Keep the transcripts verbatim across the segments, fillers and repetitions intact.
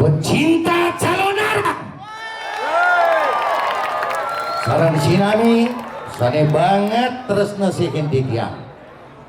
Pecinta calon arang sareng sinami sane banget tresna sihin titiang.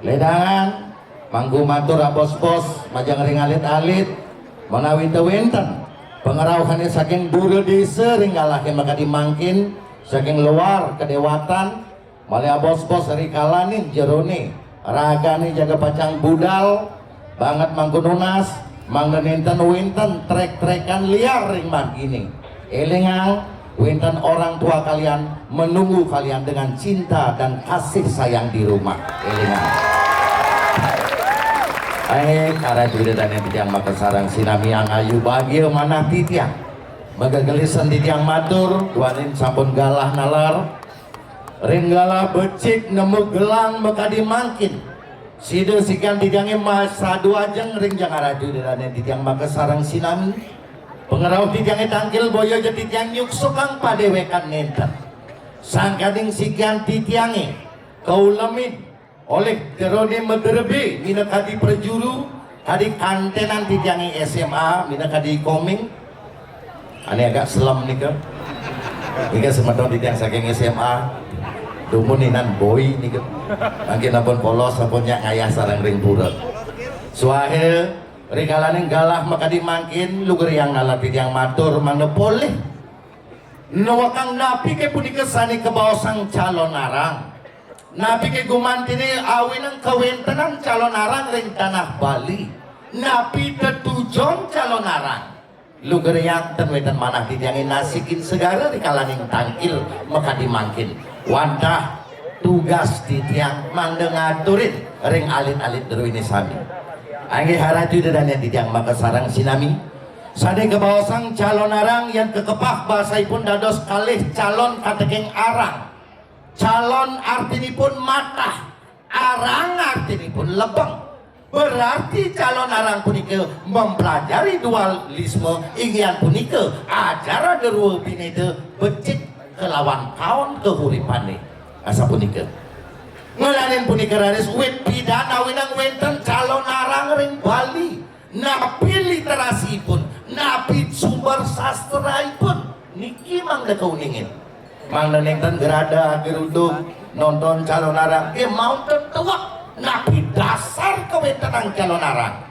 Ledangan, mangku matur abos-bos majeng ring alit-alit, menawi te wenten pangrauhane saking dura desa ring galahe makadi mangkin, saking luar kadewatan, malih abos-bos rikalaning jerone ragane jaga pacang budal banget mangku nunas, mangda nenten wenten trek-trekan liar ring margine. Elingang, wenten orang tua kalian menunggu kalian dengan cinta dan kasih sayang di rumah. Elingang. Ae, karaju Ida Dane titiang makasareng sinamiang ayu bagia manah titiang. Magegelisen titiang matur, duaning sampun galah nalar. Ring galah becik nemu gelang makadi mangkin. Sida sikian titiange masadu ajeng ring jeng araju Ida Dane titiang makasareng sinami. Pangrauh titiange tangkil boya ja titiang nyuksukang padewekan nenten. Sangkaning sikian titiange kaulemin olih jerone maderebe minakadi prajuru, kadi kantenan titiange S M A minakadi komeng. Ane agak selem nika. Nika semeton titiang saking S M A. Dumun inan boi nika. Mangkin ampun polos, ampun nyak ngayah sareng ring pura. Suahe, rikalaning galah makadi mangkin, lugrayang nalar titiang matur mangda polih nuekang napike punika sane kabaosang calon arang. Napike gumantine awinang kawentenan calon arang ring tanah Bali? Napi tetujon calon arang? Lugrayang ten wenten manah titiange nasikin segara rikalaning tangkil makadi mangkin. Wantah tugas titiang mangda ngaturin ring alit-alit druene sami. Inggih araju Ida Dane titiang makasareng sinami. Sane kabaosang calon arang yen kakepah basaipun dados kalih calon kateking arang. Calon artinipun matah, arang artinipun lebeng. Berarti calon arang punika mempelajari dualisme, inggih punika ajaran drua bineda becik kelawan kaon kahuripane. Asapunika. Ngelanin punika raris wit pidan awinang wenten calon arang ring Bali. Napi literasipun, napi sumber sastraipun, niki mangda kauningin. Mangda nenten grada geruduk nonton calon arang, eh, mau tetuak, napi dasar kawentenan calon arang.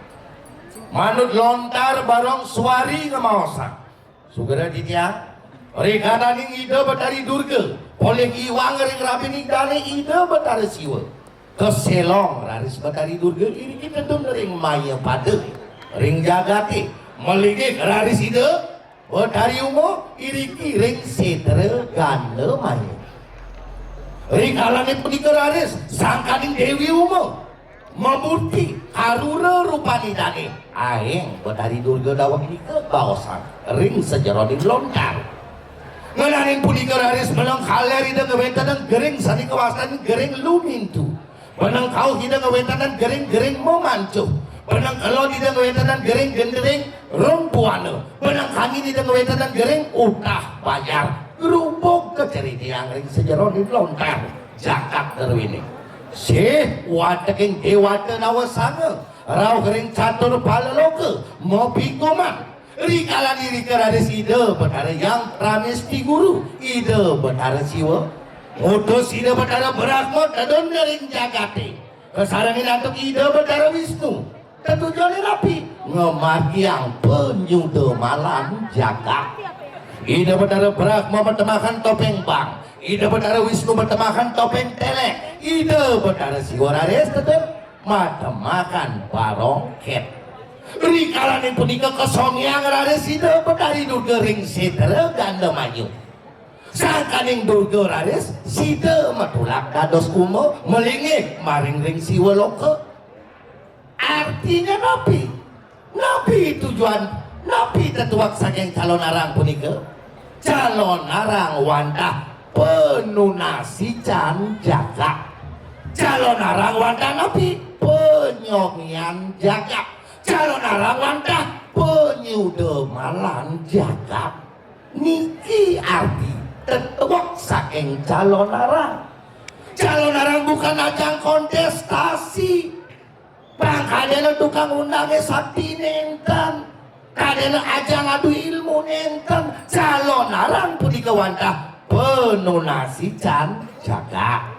Manut lontar Barong Suari ngamaosang. Sugera titiang, rikalaning Ida Betari Durga, polih iwang ring rabining dane Ida Betara Siwa. Kaselong raris Betari Durga iriki tedun ring mayapada, ring jagate, malinggih raris Ida Betari Uma iriki ring setra ganda maya. Rikalane punika raris sangkaning Dewi Uma mamurti karura rupanidane. Aeng Betari Durga daweg nika baosang ring sajeroning lontar. Ngenaning punika raris meneng kaler Ida ngawéntenang gering sane kawastanin gering lumintu. Meneng kauh Ida ngawéntenang gering-gering mamancuh. Meneng kelod Ida ngawéntenang gering gendering rumpuana. Meneng kangin Ida ngawéntenang gering utah bayar. Grubug kaceritiang ring sajeroning lontar jagat druene. Sih wateking dewata nawasanga rauh ring catur palaloka mapikuman. Rikalaning irika raris Ida Betara Hyang Pramesti Guru, Ida Betara Siwa, ngutus Ida Betara Brahma tedun ring jagate. Kasarengin antuk Ida Betara Wisnu. Tetujone napi? Ngamargiang panyuda malan jagat. Ida Betara Brahma matemahan topeng bang. Ida Betara Wisnu matemahan topeng telek. Ida Betara Siwa raris tedun matemahan barongket. Rikalaning punika kasonggiang raris Ida Betari Durga ring setra ganda mayu. Sangkaning Durga raris sida matulak dados uma malinggih maring ring Siwa loka. Artinya napi? Napi tujuan, napi tetuek saking calon arang punika? Calon arang wantah panunasican jagat. Calon arang wantah napi? Panyongian jagat. Calon arang wantah panyuda malan jagat. Niki arti tetuek saking calon arang. Calon arang bukan ajang kontestasi. Pangkajana tukang undange sakti nenten. Kadéna aja ngadu ilmu nénten, calon arang punika wantah penunasi can jaga.